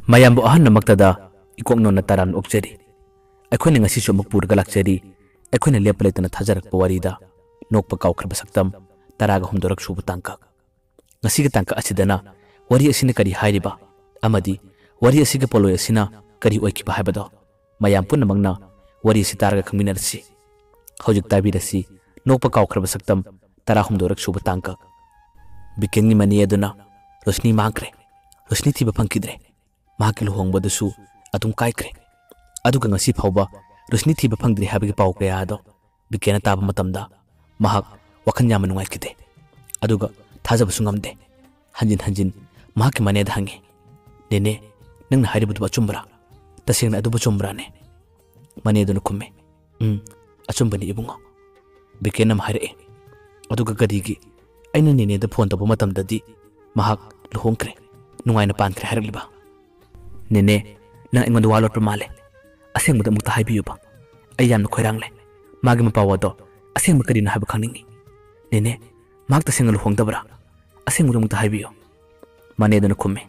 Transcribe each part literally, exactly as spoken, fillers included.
ꯃꯌꯥꯝꯕꯨ ꯑꯍꯟꯅꯃꯛꯇꯗ ꯏꯀꯣꯛ ꯅꯣꯟꯅ ꯇꯔꯥꯝꯅ ꯑꯣꯛꯆꯔꯤ꯫ ꯑꯩꯈꯣꯏꯅ ꯉꯁꯤꯁꯨ ꯑꯃꯨꯛ ꯄꯨꯔꯒ ꯂꯥꯛꯆꯔꯤ꯫ ꯑꯩꯈꯣꯏꯅ ꯂꯦꯞꯄ ꯂꯩꯇꯅ ꯊꯥꯖꯔꯛꯄ ꯋꯥꯔꯤꯗ ꯅꯣꯛꯄ ꯀꯥꯎꯈ꯭ꯔꯕ ꯁꯛꯇꯝ ꯇꯔꯥꯒ ꯍꯨꯝꯗꯣꯏꯔꯛ ꯁꯨꯕ ꯇꯥꯡꯀꯛ꯫ ꯉꯁꯤꯒꯤ ꯇꯥꯡꯀꯛ ꯑꯁꯤꯗꯅ ꯋꯥꯔꯤ ꯑꯁꯤꯅ ꯀꯔꯤ ꯍꯥꯏꯔꯤꯕ ꯑꯃꯗꯤ ꯋꯥꯔꯤ ꯑꯁꯤꯒꯤ ꯄꯣꯠꯂꯣꯏ ꯑꯁꯤꯅ ꯀꯔꯤ ꯑꯣꯏꯈꯤꯕ ꯍꯥꯏꯕꯗꯣ ꯃꯌꯥꯝ ꯄꯨꯝꯅꯃꯛꯅ ꯋꯥꯔꯤ ꯑꯁꯤ ꯇꯥꯔꯒ ꯈꯪꯃꯤꯟꯅꯔꯁꯤ꯫ ꯍꯧꯖꯤꯛ ꯇꯥꯕꯤꯔꯁꯤ ꯅꯣꯛꯄ ꯀꯥꯎꯈ꯭ꯔꯕ ꯁꯛꯇꯝ ꯇꯔꯥꯍꯨꯝꯗꯣꯏꯔꯛ ꯁꯨꯕ ꯇꯥꯡꯀꯛ꯫ ꯕꯤꯀꯦꯟꯒꯤ ꯃꯅꯦ ꯑꯗꯨꯅ ꯔꯣꯁꯅꯤ ꯃꯥꯡꯈ꯭ꯔꯦ꯫ ꯔꯣꯁꯅꯤ ꯊꯤꯕ ꯐꯪꯈꯤꯗ꯭ꯔꯦ꯫ ꯃꯍꯥꯛꯀꯤ ꯂꯨꯍꯣꯡꯕꯗꯨꯁꯨ ꯑꯗꯨꯝ ꯀꯥꯏꯈ꯭ꯔꯦ꯫ ꯑꯗꯨꯒ ꯉꯁꯤ ꯐꯥꯎꯕ ꯔꯣꯁꯅꯤ ꯊꯤꯕ ꯐꯪꯗ꯭ꯔꯤ ꯍꯥꯏꯕꯒꯤ ꯄꯥꯎ ꯀꯌꯥ ꯑꯗꯣ ꯕꯤꯀꯦꯟꯅ ꯇꯥꯕ ꯃꯇꯝꯗ ꯃꯍꯥꯛ ꯋꯥꯈꯜ ꯌꯥꯝꯅ ꯅꯨꯡꯉꯥꯏꯈꯤꯗꯦ꯫ ꯑꯗꯨꯒ ꯊꯥꯖꯕꯁꯨ ꯉꯝꯗꯦ꯫ ꯍꯟꯖꯤꯟ ꯍꯟꯖꯤꯟ ꯃꯍꯥꯛꯀꯤ ꯃꯅꯦꯗ ꯍꯪꯉꯤ, "ꯅꯦꯅꯦ, ꯅꯪꯅ ꯍꯥꯏꯔꯤꯕꯗꯨꯕꯨ ꯑꯆꯨꯝꯕꯔꯥ? ꯇꯁꯦꯡꯅ ꯑꯗꯨꯕꯨ ꯆꯨꯝꯕ꯭ꯔꯥꯅꯦ?" ꯃꯅꯦꯗꯨꯅ ꯈꯨꯝꯃꯤ, "ꯎꯝ, ꯑꯆꯨꯝꯕꯅꯤ ꯏꯕꯨꯡꯉꯣ꯫" ꯕꯤꯀꯦꯟ ꯑꯃ ꯍꯥꯏꯔꯛꯑꯦ꯫ "ꯑꯗꯨꯒ ꯀꯔꯤꯒꯤ ꯑꯩꯅ ꯅꯦꯅꯦꯗ ꯐꯣꯟ ꯇꯧꯕ ꯃꯇꯝꯗꯗꯤ ꯃꯍꯥꯛ ꯂꯨꯍꯣꯡꯈ꯭ꯔꯦ, ꯅꯨꯡꯉꯥꯏꯅ ꯄꯥꯟꯈ꯭ꯔꯦ ꯍꯥꯏꯔꯛꯂꯤꯕ?" "ꯅꯦꯅꯦ, ꯅꯪ ꯑꯩꯉꯣꯟꯗ ꯋꯥ ꯂꯣꯠꯄ ꯃꯥꯜꯂꯦ꯫ ꯑꯁꯦꯡꯕꯗ ꯑꯃꯨꯛꯇ ꯍꯥꯏꯕꯤꯌꯨꯕ꯫ ꯑꯩ ꯌꯥꯝꯅ ꯈꯣꯏꯔꯥꯡꯂꯦ꯫ ꯃꯥꯒꯤ ꯃꯄꯥꯎ ꯑꯗꯣ ꯑꯁꯦꯡꯕ ꯀꯔꯤꯅꯣ ꯍꯥꯏꯕ ꯈꯪꯅꯤꯡꯉꯤ꯫ ꯅꯦꯅꯦ, ꯃꯍꯥꯛ ꯇꯁꯦꯡꯅ ꯂꯨꯍꯣꯡꯗꯕ꯭ꯔꯥ? ꯑꯁꯦꯡꯕꯗ ꯑꯃꯨꯛꯇ ꯍꯥꯏꯕꯤꯌꯨ꯫" ꯃꯅꯦꯗꯨꯅ ꯈꯨꯝꯃꯤ,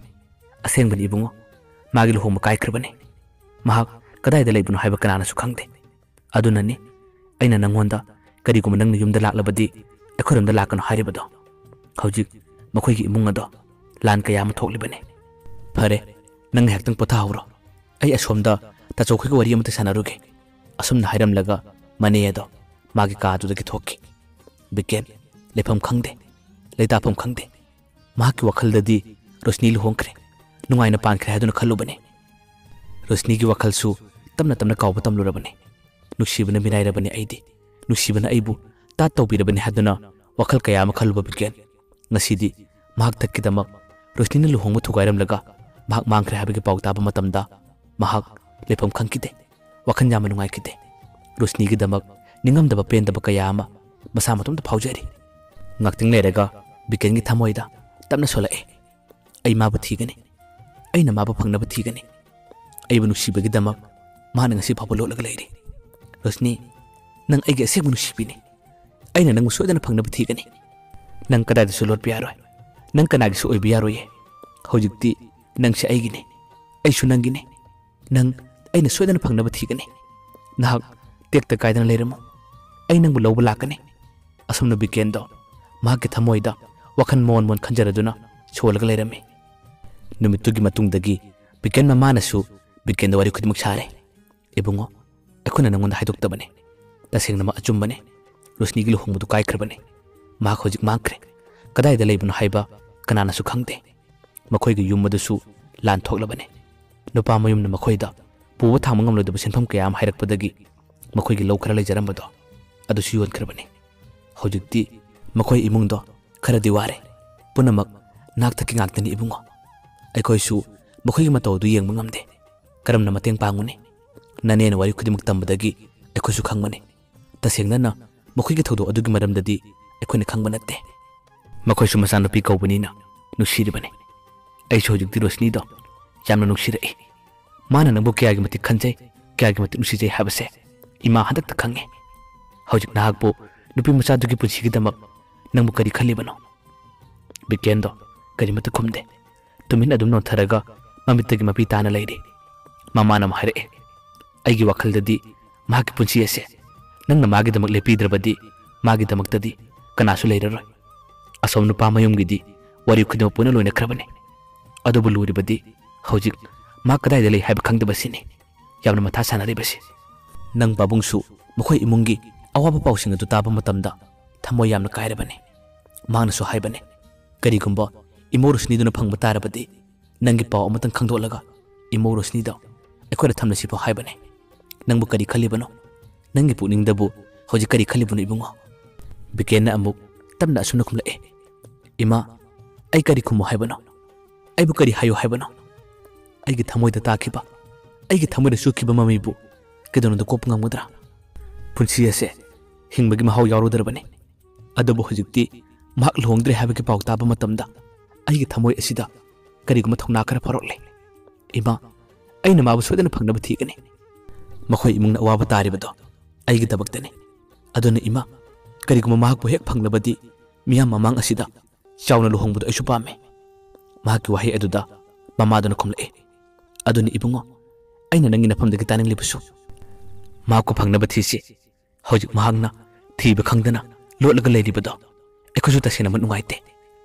"ꯑꯁꯦꯡꯕꯅꯤ ꯏꯕꯨꯡꯉꯣ, ꯃꯥꯒꯤ ꯂꯨꯍꯣꯡꯕ ꯀꯥꯏꯈ꯭ꯔꯕꯅꯤ꯫ ꯃꯍꯥꯛ ꯀꯗꯥꯏꯗ ꯂꯩꯕꯅꯣ ꯍꯥꯏꯕ ꯀꯅꯥꯅꯁꯨ ꯈꯪꯗꯦ꯫ ꯑꯗꯨꯅꯅꯤ ꯑꯩꯅ ꯅꯪꯉꯣꯟꯗ ꯀꯔꯤꯒꯨꯝꯕ ꯅꯪꯅ ꯌꯨꯝꯗ ꯂꯥꯛꯂꯕꯗꯤ ꯑꯩꯈꯣꯏꯔꯣꯝꯗ ꯂꯥꯛꯀꯅꯨ ꯍꯥꯏꯔꯤꯕꯗꯣ꯫ ꯍꯧꯖꯤꯛ ꯃꯈꯣꯏꯒꯤ ꯏꯃꯨꯡ ꯑꯗꯣ ꯂꯥꯟ ꯀꯌꯥ ꯑꯃ ꯊꯣꯛꯂꯤꯕꯅꯤ꯫ ꯐꯔꯦ, ꯅꯪ ꯉꯥꯏꯍꯥꯛꯇꯪ ꯄꯣꯊꯥꯍꯧꯔꯣ꯫ ꯑꯩ ꯑꯁꯣꯝꯗ ꯇꯥꯆꯧꯈꯣꯏꯒ ꯋꯥꯔꯤ ꯑꯃꯇ ꯁꯥꯟꯅꯔꯨꯒꯦ꯫" ꯑꯁꯨꯝꯅ ꯍꯥꯏꯔꯝꯂꯒ ꯃꯅꯦ ꯑꯗꯣ ꯃꯥꯒꯤ ꯀꯥ ꯑꯗꯨꯗꯒꯤ ꯊꯣꯛꯈꯤ꯫ ꯕꯤꯀꯦꯟ ꯂꯩꯐꯝ ꯈꯪꯗꯦ, ꯂꯩꯇꯥꯐꯝ ꯈꯪꯗꯦ꯫ ꯃꯍꯥꯛꯀꯤ ꯋꯥꯈꯜꯗꯗꯤ ꯔꯣꯁꯅꯤ ꯂꯨꯍꯣꯡꯈ꯭ꯔꯦ, ꯅꯨꯡꯉꯥꯏꯅ ꯄꯥꯟꯈ꯭ꯔꯦ ꯍꯥꯏꯗꯨꯅ ꯈꯜꯂꯨꯕꯅꯤ꯫ ꯔꯣꯁꯅꯤꯒꯤ ꯋꯥꯈꯜꯁꯨ ꯇꯞꯅ ꯇꯞꯅ ꯀꯥꯎꯕ ꯇꯝꯂꯨꯔꯕꯅꯤ꯫ "ꯅꯨꯡꯁꯤꯕꯅ ꯃꯤꯔꯥꯏꯔꯕꯅꯤ ꯑꯩꯗꯤ, ꯅꯨꯡꯁꯤꯕꯅ ꯑꯩꯕꯨ ꯇꯥꯠ ꯇꯧꯕꯤꯔꯕꯅꯤ" ꯍꯥꯏꯗꯨꯅ ꯋꯥꯈꯜ ꯀꯌꯥ ꯑꯃ ꯈꯜꯂꯨꯕ ꯕꯤꯀꯦꯟ ꯉꯁꯤꯗꯤ ꯃꯍꯥꯛ ꯊꯛꯀꯤꯗꯃꯛ ꯔꯣꯁꯅꯤꯅ ꯂꯨꯍꯣꯡꯕ ꯊꯨꯒꯥꯏꯔꯝꯂꯒ ꯃꯍꯥꯛ ꯃꯥꯡꯈ꯭ꯔꯦ ꯍꯥꯏꯕꯒꯤ ꯄꯥꯎ ꯇꯥꯕ ꯃꯇꯝꯗ ꯃꯍꯥꯛ ꯂꯩꯐꯝ ꯈꯪꯈꯤꯗꯦ꯫ ꯋꯥꯈꯜ ꯌꯥꯝꯅ ꯅꯨꯡꯉꯥꯏꯈꯤꯗꯦ꯫ ꯔꯣꯁꯅꯤꯒꯤꯗꯃꯛ ꯅꯤꯡꯉꯝꯗꯕ ꯄꯦꯟꯗꯕ ꯀꯌꯥ ꯑꯃ ꯃꯁꯥ ꯃꯇꯣꯝꯇ ꯐꯥꯎꯖꯔꯤ꯫ ꯉꯥꯛꯇꯪ ꯂꯩꯔꯒ ꯕꯤꯀꯦꯟꯒꯤ ꯊꯃꯣꯏꯗ ꯇꯞꯅ ꯁꯣꯜꯂꯛꯑꯦ, "ꯑꯩ ꯃꯥꯕꯨ ꯊꯤꯒꯅꯤ꯫ ꯑꯩꯅ ꯃꯥꯕꯨ ꯐꯪꯅꯕ ꯊꯤꯒꯅꯤ꯫ ꯑꯩꯕꯨ ꯅꯨꯡꯁꯤꯕꯒꯤꯗꯃꯛ ꯃꯥꯅ ꯉꯁꯤ ꯐꯥꯎꯕ ꯂꯣꯠꯂꯒ ꯂꯩꯔꯤ꯫ ꯔꯣꯁꯅꯤ, ꯅꯪ ꯑꯩꯒꯤ ꯑꯁꯦꯡꯕ ꯅꯨꯡꯁꯤꯕꯤꯅꯤ꯫ ꯑꯩꯅ ꯅꯪꯕꯨ ꯁꯣꯏꯗꯅ ꯐꯪꯅꯕ ꯊꯤꯒꯅꯤ꯫ ꯅꯪ ꯀꯗꯥꯏꯗꯁꯨ ꯂꯣꯠꯄ ꯌꯥꯔꯣꯏ꯫ ꯅꯪ ꯀꯅꯥꯒꯤꯁꯨ ꯑꯣꯏꯕ ꯌꯥꯔꯣꯏꯌꯦ꯫ ꯍꯧꯖꯤꯛꯇꯤ ꯅꯪꯁꯦ ꯑꯩꯒꯤꯅꯤ꯫ ꯑꯩꯁꯨ ꯅꯪꯒꯤꯅꯤ꯫ ꯅꯪ ꯑꯩꯅ ꯁꯣꯏꯗꯅ ꯐꯪꯅꯕ ꯊꯤꯒꯅꯤ꯫ ꯅꯍꯥꯛ ꯇꯦꯛꯇ ꯀꯥꯏꯗꯅ ꯂꯩꯔꯝꯃꯨ꯫ ꯑꯩ ꯅꯪꯕꯨ ꯂꯧꯕ ꯂꯥꯛꯀꯅꯤ꯫ ꯑꯁꯣꯝꯅ ꯕꯤꯀꯦꯟꯗꯣ ꯃꯍꯥꯛꯀꯤ ꯊꯃꯣꯏꯗ ꯋꯥꯈꯜ ꯃꯣꯟ ꯃꯣꯟ ꯈꯟꯖꯔꯗꯨꯅ ꯁꯣꯜꯂꯒ ꯂꯩꯔꯝꯃꯤ꯫ ꯅꯨꯃꯤꯠꯇꯨꯒꯤ ꯃꯇꯨꯡꯗꯒꯤ ꯕꯤꯀꯦꯟ ꯃꯃꯥꯅꯁꯨ ꯕꯤꯀꯦꯟꯗ ꯋꯥꯔꯤ ꯈꯨꯗꯤꯡꯃꯛ ꯁꯥꯔꯦ꯫ "ꯏꯕꯨꯡꯉꯣ, ꯑꯩꯈꯣꯏꯅ ꯅꯪꯉꯣꯟꯗ ꯍꯥꯏꯗꯣꯛꯇꯕꯅꯤ꯫ ꯇꯁꯦꯡꯅꯃꯛ ꯑꯆꯨꯝꯕꯅꯤ꯫ ꯔꯣꯁꯅꯤꯒꯤ ꯂꯨꯍꯣꯡꯕꯗꯨ ꯀꯥꯏꯈ꯭ꯔꯕꯅꯤ꯫ ꯃꯍꯥꯛ ꯍꯧꯖꯤꯛ ꯃꯥꯡꯈ꯭ꯔꯦ꯫ ꯀꯗꯥꯏꯗ ꯂꯩꯕꯅꯣ ꯍꯥꯏꯕ ꯀꯅꯥꯅꯁꯨ ꯈꯪꯗꯦ꯫ ꯃꯈꯣꯏꯒꯤ ꯌꯨꯝ ꯑꯗꯨꯁꯨ ꯂꯥꯟ ꯊꯣꯛꯂꯕꯅꯤ꯫ ꯅꯨꯄꯥ ꯃꯌꯨꯝꯅ ꯃꯈꯣꯏꯗ ꯄꯨꯕ ꯊꯥꯡꯕ ꯉꯝꯂꯣꯏꯗꯕ ꯁꯦꯟꯐꯝ ꯀꯌꯥ ꯑꯃ ꯍꯥꯏꯔꯛꯄꯗꯒꯤ ꯃꯈꯣꯏꯒꯤ ꯂꯧ ꯈꯔ ꯂꯩꯖꯔꯝꯕꯗꯣ ꯑꯗꯨꯁꯨ ꯌꯣꯟꯈ꯭ꯔꯕꯅꯤ꯫ ꯍꯧꯖꯤꯛꯇꯤ ꯃꯈꯣꯏ ꯏꯃꯨꯡꯗꯣ ꯈꯔꯗꯤ ꯋꯥꯔꯦ꯫ ꯄꯨꯝꯅꯃꯛ ꯅꯍꯥꯛꯇꯒꯤ ꯉꯥꯛꯇꯅꯤ ꯏꯕꯨꯡꯉꯣ꯫ ꯑꯩꯈꯣꯏꯁꯨ ꯃꯈꯣꯏꯒꯤ ꯃꯇꯧ ꯑꯗꯨ ꯌꯦꯡꯕ ꯉꯝꯗꯦ꯫ ꯀꯔꯝꯅ ꯃꯇꯦꯡ ꯄꯥꯡꯒꯅꯤ? ꯅꯅꯦꯅ ꯋꯥꯔꯤ ꯈꯨꯗꯤꯡꯃꯛ ꯇꯝꯕꯗꯒꯤ ꯑꯩꯈꯣꯏꯁꯨ ꯈꯪꯕꯅꯤ꯫ ꯇꯁꯦꯡꯅꯅ ꯃꯈꯣꯏꯒꯤ ꯊꯧꯗꯣꯛ ꯑꯗꯨꯒꯤ ꯃꯔꯝꯗꯗꯤ ꯑꯩꯈꯣꯏꯅ ꯈꯪꯕ ꯅꯠꯇꯦ꯫ ꯃꯈꯣꯏꯁꯨ ꯃꯆꯥꯅꯨꯄꯤ ꯀꯧꯕꯅꯤꯅ ꯅꯨꯡꯁꯤꯔꯤꯕꯅꯤ꯫ ꯑꯩꯁꯨ ꯍꯧꯖꯤꯛꯇꯤ ꯔꯣꯁꯅꯤꯗꯣ ꯌꯥꯝꯅ ꯅꯨꯡꯁꯤꯔꯛꯏ꯫ ꯃꯥꯅ ꯅꯪꯕꯨ ꯀꯌꯥꯒꯤ ꯃꯇꯤꯛ ꯈꯟꯖꯩ, ꯀꯌꯥꯒꯤ ꯃꯇꯤꯛ ꯅꯨꯡꯁꯤꯖꯩ ꯍꯥꯏꯕꯁꯦ ꯏꯃꯥ ꯍꯟꯗꯛꯇ ꯈꯪꯉꯦ꯫ ꯍꯧꯖꯤꯛ ꯅꯍꯥꯛꯄꯨ ꯅꯨꯄꯤ ꯃꯆꯥꯗꯨꯒꯤ ꯄꯨꯟꯁꯤꯒꯤꯗꯃꯛ ꯅꯪꯕꯨ ꯀꯔꯤ ꯈꯜꯂꯤꯕꯅꯣ?" ꯕꯤꯀꯦꯟꯗꯣ ꯀꯔꯤꯃꯠꯇ ꯈꯨꯝꯗꯦ꯫ ꯇꯨꯃꯤꯟ ꯑꯗꯨꯝ ꯅꯣꯟꯊꯔꯒ ꯃꯃꯤꯠꯇꯒꯤ ꯃꯄꯤ ꯇꯥꯅ ꯂꯩꯔꯤ꯫ ꯃꯃꯥꯅ ꯑꯃꯨꯛ ꯍꯥꯏꯔꯛꯑꯦ, "ꯑꯩꯒꯤ ꯋꯥꯈꯜꯗꯗꯤ ꯃꯍꯥꯛꯀꯤ ꯄꯨꯟꯁꯤ ꯑꯁꯦ ꯅꯪꯅ ꯃꯥꯒꯤꯗꯃꯛ ꯂꯦꯞꯄꯤꯗ꯭ꯔꯕꯗꯤ ꯃꯥꯒꯤꯗꯃꯛꯇꯗꯤ ꯀꯅꯥꯁꯨ ꯂꯩꯔꯔꯣꯏ꯫ ꯑꯁꯣꯝ ꯅꯨꯄꯥ ꯃꯌꯨꯝꯒꯤꯗꯤ ꯋꯥꯔꯤ ꯈꯨꯗꯤꯡꯃꯛ ꯄꯨꯟꯅ ꯂꯣꯏꯅꯈ꯭ꯔꯕꯅꯤ꯫ ꯑꯗꯨꯕꯨ ꯂꯨꯔꯤꯕꯗꯤ ꯍꯧꯖꯤꯛ ꯃꯍꯥꯛ ꯀꯗꯥꯏꯗ ꯂꯩ ꯍꯥꯏꯕ ꯈꯪꯗꯕꯁꯤꯅꯤ ꯌꯥꯝꯅ ꯃꯊꯥ ꯁꯥꯅꯔꯤꯕꯁꯤ꯫ ꯅꯪ ꯄꯥꯕꯨꯡꯁꯨ ꯃꯈꯣꯏ ꯏꯃꯨꯡꯒꯤ ꯑꯋꯥꯕ ꯄꯥꯎꯁꯤꯡ ꯑꯗꯨ ꯇꯥꯕ ꯃꯇꯝꯗ ꯊꯃꯣꯏ ꯌꯥꯝꯅ ꯀꯥꯏꯔꯕꯅꯤ꯫ ꯃꯍꯥꯛꯅꯁꯨ ꯍꯥꯏꯕꯅꯤ, ꯀꯔꯤꯒꯨꯝꯕ ꯏꯃꯧ ꯔꯣꯁꯅꯤꯗꯨꯅ ꯐꯪꯕ ꯇꯥꯔꯕꯗꯤ ꯅꯪꯒꯤ ꯄꯥꯎ ꯑꯃꯇꯪ ꯈꯪꯗꯣꯛꯂꯒ ꯏꯃꯧ ꯔꯣꯁꯅꯤꯗ ꯑꯩꯈꯣꯏꯗ ꯊꯝꯂꯁꯤꯐꯥꯎ ꯍꯥꯏꯕꯅꯤ꯫ ꯅꯪꯕꯨ ꯀꯔꯤ ꯈꯜꯂꯤꯕꯅꯣ? ꯅꯪꯒꯤ ꯄꯨꯛꯅꯤꯡꯗꯕꯨ ꯍꯧꯖꯤꯛ ꯀꯔꯤ ꯈꯜꯂꯤꯕꯅꯣ ꯏꯕꯨꯡꯉꯣ?" ꯕꯤꯀꯦꯟꯅ ꯑꯃꯨꯛ ꯇꯞꯅ ꯑꯁꯨꯝꯅ ꯈꯨꯝꯂꯛꯑꯦ, "ꯏꯃꯥ, ꯑꯩ ꯀꯔꯤ ꯈꯨꯝꯃꯨ ꯍꯥꯏꯕꯅꯣ? ꯑꯩꯕꯨ ꯀꯔꯤ ꯍꯥꯏꯌꯨ ꯍꯥꯏꯕꯅꯣ? ꯑꯩꯒꯤ ꯊꯃꯣꯏꯗ ꯇꯥꯈꯤꯕ, ꯑꯩꯒꯤ ꯊꯃꯣꯏꯗ ꯆꯨꯈꯤꯕ ꯃꯃꯤꯕꯨ ꯀꯩꯗꯧꯅꯨꯡꯗ ꯀꯣꯛꯄ ꯉꯝꯒꯗ꯭ꯔꯥ? ꯄꯨꯟꯁꯤ ꯑꯁꯦ ꯍꯤꯡꯕꯒꯤ ꯃꯍꯥꯎ ꯌꯥꯎꯔꯨꯗ꯭ꯔꯕꯅꯤ꯫ ꯑꯗꯨꯕꯨ ꯍꯧꯖꯤꯛꯇꯤ ꯃꯍꯥꯛ ꯂꯨꯍꯣꯡꯗ꯭ꯔꯦ ꯍꯥꯏꯕꯒꯤ ꯄꯥꯎ ꯇꯥꯕ ꯃꯇꯝꯗ ꯑꯩꯒꯤ ꯊꯃꯣꯏ ꯑꯁꯤꯗ ꯀꯔꯤꯒꯨꯝꯕ ꯊꯧꯅꯥ ꯈꯔ ꯐꯥꯎꯔꯛꯂꯦ꯫ ꯏꯃꯥ, ꯑꯩꯅ ꯃꯥꯕꯨ ꯁꯣꯏꯗꯅ ꯐꯪꯅꯕ ꯊꯤꯒꯅꯤ꯫ ꯃꯈꯣꯏ ꯏꯃꯨꯡꯅ ꯑꯋꯥꯕ ꯇꯥꯔꯤꯕꯗꯣ ꯑꯩꯒꯤꯗꯃꯛꯇꯅꯤ꯫ ꯑꯗꯨꯅ ꯏꯃꯥ, ꯀꯔꯤꯒꯨꯝꯕ ꯃꯍꯥꯛꯄꯨ ꯍꯦꯛ ꯐꯪꯂꯕꯗꯤ ꯃꯤꯌꯥꯝ ꯃꯃꯥꯡ ꯑꯁꯤꯗ ꯆꯥꯎꯅ ꯂꯨꯍꯣꯡꯕꯗꯨ ꯑꯩꯁꯨ ꯄꯥꯝꯃꯤ꯫" ꯃꯍꯥꯛꯀꯤ ꯋꯥꯍꯩ ꯑꯗꯨꯗ ꯃꯃꯥꯗꯨꯅ ꯈꯨꯝꯂꯛꯏ, ꯑꯗꯨꯅꯤ ꯏꯕꯨꯡꯉꯣ, ꯑꯩꯅ ꯅꯪꯒꯤ ꯅꯐꯝꯗꯒꯤ ꯇꯥꯅꯤꯡꯂꯤꯕꯁꯨ꯫ ꯃꯍꯥꯛꯄꯨ ꯐꯪꯅꯕ ꯊꯤꯁꯤ꯫ ꯍꯧꯖꯤꯛ ꯃꯍꯥꯛꯅ ꯊꯤꯕ ꯈꯪꯗꯅ ꯂꯣꯠꯂꯒ ꯂꯩꯔꯤꯕꯗꯣ ꯑꯩꯈꯣꯏꯁꯨ ꯇꯁꯦꯡꯅꯃꯛ ꯅꯨꯡꯉꯥꯏꯇꯦ꯫